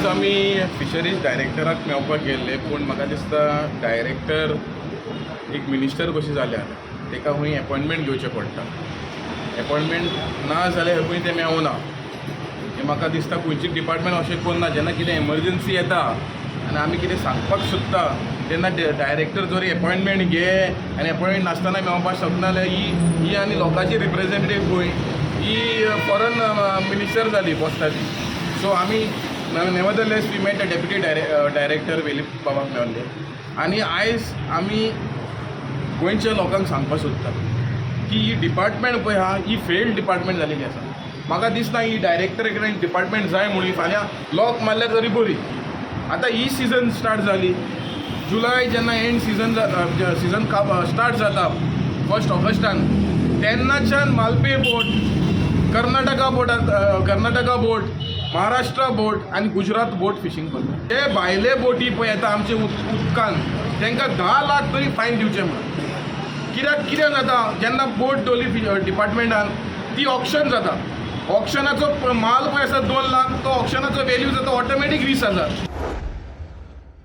आमी फिशरीज डायरेक्टराक मेळपाक गेल्ले, पूण म्हाका दिसता डायरेक्टर एक मिनिस्टर कशी जाल्या, ताका खंय एपॉयंटमेंट घेवचें पडटा. एपॉयंटमेंट ना जाल्यार खंय तें मेळना. हें म्हाका दिसता, खंयची डिपार्टमेंट अशें करना. जेन्ना कितें एमर्जन्सी येता आनी आमी कितें सांगपाक सोदता, तेन्ना डायरेक्टर जर एपॉयंटमेंट घे आनी एपॉयंटमेंट नासतना मेळपाक शकना जाल्यार ही ही आनी लोकांची रिप्रेझेंटेटीव खंय, ही फॉरन मिनिस्टर जाली पोस्टाची. सो आमी nevertheless we met deputy director Velip बाबाक मेळ्ळे आनी आयज आमी गोंयच्या लोकांक सांगपाक सोदता की ही डिपार्टमेंट पळय आहा, ही फेल्ड डिपार्टमेंट जालेली आसा. म्हाका दिसना ही डायरेक्टर कडेन डिपार्टमेंट जाय म्हणून. फाल्यां लॉक मारल्यार तरी बरी. आतां ही सिजन स्टार्ट जाली, जुलय जेन्ना एंड सिजन सिजन स्टार्ट जाता फर्स्ट ऑगस्टान, तेन्नाच्यान मालपे बोट, कर्नाटका बोट, कर्नाटका बोट, महाराष्ट्रा बोट आनी गुजरात बोट फिशींग करता. ते भायले बोटी पळय येता आमचे उदकान, तांकां 10 लाख तरी फायन दिवचें म्हणून. कित्याक कितें जाता, जेन्ना बोट दवरली डिपार्टमेंटान, ती ऑक्शन जाता. ऑक्शनाचो माल पळय आसा 2 लाख, तो ऑक्शनाचो वेल्यू जाता ऑटोमॅटीक 20,000.